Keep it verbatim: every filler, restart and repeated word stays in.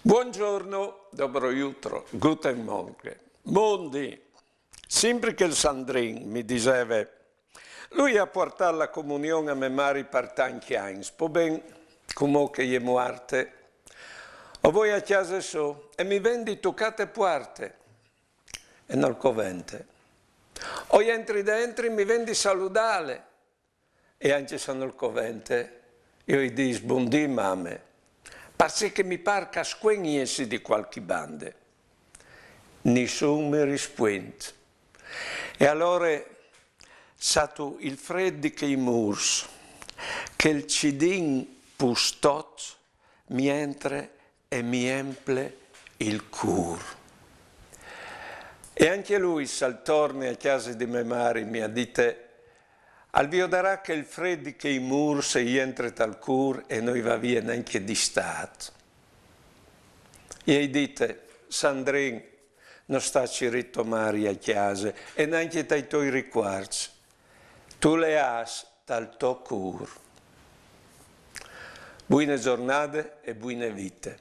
Buongiorno, dobro jutro, guten Morgen. Mondi, simpri che il Sandrin mi diseve, lui ha puartât la comunion a me mari par tancj agns, po ben, cumò che e je muarte, o voi a cjase sô e mi ven di tucâ te puarte. E nol covente. O jentri dentri, mi ven di saludâle. E ancje se nol covente, jo i dîs: «Bundì, mame», parcè che mi pâr che a scuen jessi di cualchi bande. Nissun mi rispuint. E alore, sâstu, il frêt di chei mûrs, chel cidin pustot, mi jentre e mi jemple il cûr. E ancje lui, se al torne a cjase di me mari, mi à dite: «Al viodarà che il frêt di chei mûrs i jentre tal cûr e no i va vie nancje d'Istât.» E i ai dite: «Sandrin, no sta cirî to mari a cjase e nancje tai toi ricuarts. Tu le âs tal to cûr.» Buine zornade e buine vite.